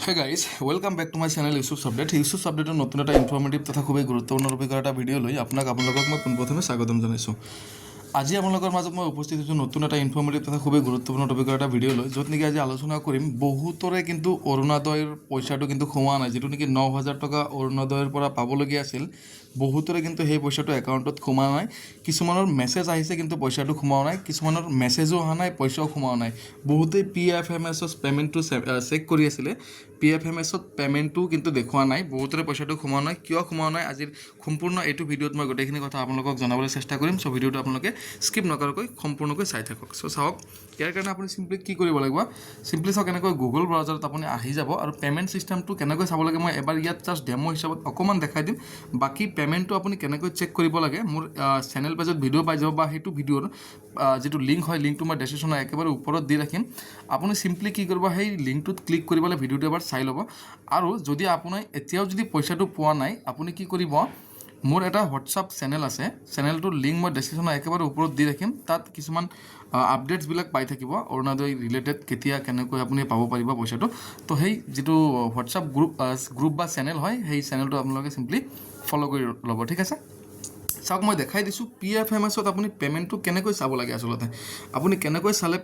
Hey guys, welcome back to my channel Yusuf Update. Yusuf আপডেটৰ নতুন এটা informative তথা খুবেই গুৰুত্বপূৰ্ণ টপিকৰ এটা ভিডিঅ' লৈ আপোনালোকক মই পোনপ্ৰথমে স্বাগতম জনাইছোঁ। আজি আপোনালোকৰ মাজত মই উপস্থিত হৈছোঁ নতুন এটা ইনফৰ্মেটিভ তথা খুবেই গুৰুত্বপূৰ্ণ টপিকৰ এটা ভিডিঅ' লৈ, য'ত নেকি আজি আলোচনা কৰিম বহুতৰে কিন্তু অৰুণোদয়ৰ পইচাটো কিন্তু সোমোৱা নাই। যিটো নেকি 9000 টকা অৰুণোদয়ৰ পৰা পাবলগীয়া আছিল, বহুতৰে কিন্তু সেই পইচাটো একাউণ্টত সোমোৱা নাই। কিছুমানৰ মেছেজ আহিছে কিন্তু পইচাটো সোমোৱা নাই, কিছুমানৰ মেছেজো অহা নাই, পইচাও সোমোৱা নাই। বহুতেই পিএফএমএছত পে'মেণ্টটো চেক কৰি আছিলে, পিএফএমএছত পে'মেণ্টটো কিন্তু দেখুওৱা নাই। বহুতৰে পইচাটো সোমোৱা নাই। কিয় সোমোৱা নাই, আজিৰ সম্পূৰ্ণ এইটো ভিডিঅ'ত মই গোটেইখিনি কথা আপোনালোকক জনাবলৈ চেষ্টা কৰিম। চ' ভিডিঅ'টো আপোনালোকে স্কিপ নকৰাকৈ সম্পূৰ্ণকৈ চাই থাকক। চ' চাওক, ইয়াৰ কাৰণে আপুনি চিম্পলি কি কৰিব লাগিব? চিম্পলি চাওক, এনেকৈ গুগল ব্ৰাউজাৰত আপুনি আহি যাব আৰু পে'মেণ্ট ছিষ্টেমটো কেনেকৈ চাব লাগে মই এবাৰ ইয়াত জাষ্ট ডেমো হিচাপত অকণমান দেখাই দিম। বাকী পে'মেণ্টটো আপুনি কেনেকৈ চেক কৰিব লাগে, মোৰ চেনেল পেজত ভিডিঅ' পাই যাব বা সেইটো ভিডিঅ'ৰ যিটো লিংক হয়, লিংকটো মই ডেছক্ৰিপশ্যনৰ একেবাৰে ওপৰত দি ৰাখিম। আপুনি চিম্পলি কি কৰিব, সেই লিংকটোত ক্লিক কৰি পেলাই ভিডিঅ'টো এবাৰ চাই ল'ব। আৰু যদি আপুনি এতিয়াও যদি পইচাটো পোৱা নাই, আপুনি কি কৰিব? মোৰ এটা হোৱাটছআপ চেনেল আছে, চেনেলটোৰ লিংক মই ডেছক্ৰিপশ্যনৰ একেবাৰে ওপৰত দি ৰাখিম। তাত কিছুমান আপডেটছবিলাক পাই থাকিব অৰুণোদয় ৰিলেটেড, কেতিয়া কেনেকৈ আপুনি পাব পাৰিব পইচাটো। তো সেই যিটো হোৱাটছআপ গ্ৰুপ গ্ৰুপ বা চেনেল হয়, সেই চেনেলটো আপোনালোকে চিম্পলি ফ'ল' কৰি ল'ব, ঠিক আছে? চাওক, মই দেখাই দিছোঁ পিএফএমএছত আপুনি পে'মেণ্টটো কেনেকৈ চাব লাগে। আচলতে আপুনি কেনেকৈ চালে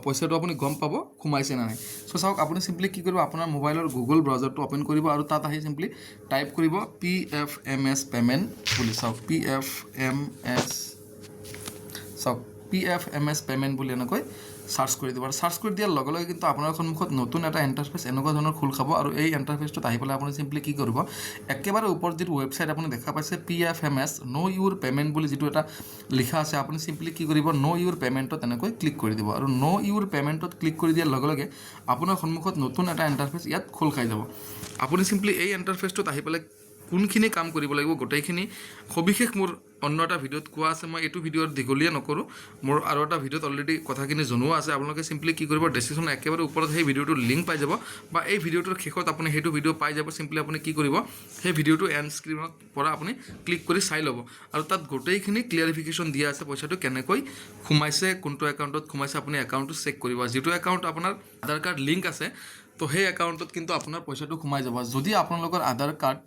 পইচাটো আপুনি গম পাব সোমাইছে নে নাই। চ' চাওক, আপুনি চিম্পলি কি কৰিব? আপোনাৰ মোবাইলৰ গুগল ব্ৰাউজাৰটো অ'পেন কৰিব আৰু তাত আহি চিম্পলি টাইপ কৰিব পিএফএমএছ পে'মেণ্ট বুলি। চাওক, পিএফএমএছ, চাওক, পিএফএমএছ পে'মেণ্ট বুলি এনেকৈ চাৰ্চ কৰি দিব। আৰু চাৰ্চ কৰি দিয়াৰ লগে লগে কিন্তু আপোনাৰ সন্মুখত নতুন এটা ইণ্টাৰফেচ এনেকুৱা ধৰণৰ খোল খাব। আৰু এই ইণ্টাৰফেচটোত আহি পেলাই আপুনি চিম্পলি কি কৰিব? একেবাৰে ওপৰত যিটো ৱেবছাইট আপুনি দেখা পাইছে, পিএফএমএছ ন' ইউৰ পে'মেণ্ট বুলি যিটো এটা লিখা আছে, আপুনি চিম্পলি কি কৰিব? ন' ইউৰ পে'মেণ্টত এনেকৈ ক্লিক কৰি দিব। আৰু ন' ইউৰ পে'মেণ্টত ক্লিক কৰি দিয়াৰ লগে লগে আপোনাৰ সন্মুখত নতুন এটা ইণ্টাৰফেচ ইয়াত খোল খাই যাব। আপুনি চিম্পলি এই ইণ্টাৰফেচটোত আহি পেলাই কোনখিনি কাম কৰিব লাগিব, গোটেইখিনি সবিশেষ মোৰ অন্য এটা ভিডিঅ'ত কোৱা আছে। মই এইটো ভিডিঅ'ত দীঘলীয়া নকৰোঁ। মোৰ আৰু এটা ভিডিঅ'ত অলৰেডি কথাখিনি জনোৱা আছে। আপোনালোকে চিম্পলি কি কৰিব? ডেছক্ৰিপশ্যন একেবাৰে ওপৰত সেই ভিডিঅ'টোৰ লিংক পাই যাব বা এই ভিডিঅ'টোৰ শেষত আপুনি সেইটো ভিডিঅ' পাই যাব। চিম্পলি আপুনি কি কৰিব, সেই ভিডিঅ'টো এণ্ড স্ক্ৰীণত পৰা আপুনি ক্লিক কৰি চাই ল'ব আৰু তাত গোটেইখিনি ক্লিয়াৰিফিকেশ্যন দিয়া আছে, পইচাটো কেনেকৈ সোমাইছে, কোনটো একাউণ্টত সোমাইছে। আপুনি একাউণ্টটো চেক কৰিব। যিটো একাউণ্ট আপোনাৰ আধাৰ কাৰ্ড লিংক আছে, তো সেই একাউণ্টত কিন্তু আপোনাৰ পইচাটো সোমাই যাব। যদি আপোনালোকৰ আধাৰ কাৰ্ড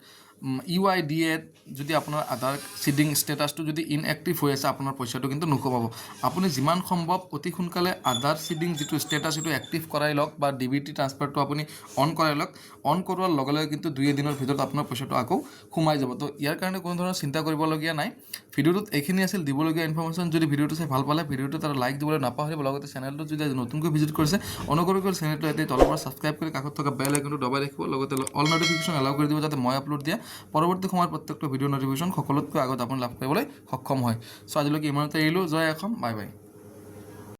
ইউআইডিএত যদি আপোনাৰ আধাৰ চিডিং ষ্টেটাছটো যদি ইনএক্টিভ হৈ আছে, আপোনাৰ পইচাটো কিন্তু নোসোমাব। আপুনি যিমান সম্ভৱ অতি সোনকালে আধাৰ চিডিং যিটো ষ্টেটাছ, সেইটো এক্টিভ কৰাই লওক বা ডিবিটি ট্ৰান্সফাৰটো আপুনি অন কৰাই লওক। অন কৰোৱাৰ লগে লগে কিন্তু দুই এদিনৰ ভিতৰত আপোনাৰ পইচাটো আকৌ সোমাই যাব। তো ইয়াৰ কাৰণে কোনো ধৰণৰ চিন্তা কৰিবলগীয়া নাই। ভিডিঅ'টোত এইখিনি আছিল দিবলগীয়া ইনফৰ্মেশ্যন। যদি ভিডিঅ'টো চাই ভাল পালে, ভিডিঅ'টোত এটা লাইক দিবলৈ নাপাহৰিব। লগতে চেনেলটো যদি আজি নতুনকৈ ভিজিট কৰিছে, অনুগ্ৰহ কৰি চেনেলটো এতিয়া তলৰ পৰা ছাবস্ক্ৰাইব কৰি কাষত থকা বেল আইকনটো দবাই ৰাখিব। লগতে অল নটিফিকেশ্যন এলাউ কৰি দিব, যাতে মই আপলোড দিয়া পৰৱৰ্তী সময়ত প্ৰত্যেকটো ভিডিঅ' নটিফিকেশ্যন সকলোতকৈ আগত আপুনি লাভ কৰিবলৈ সক্ষম হয়। চ' আজিলৈকে ইমানতে এৰিলোঁ। জয় অসম, বাই বাই।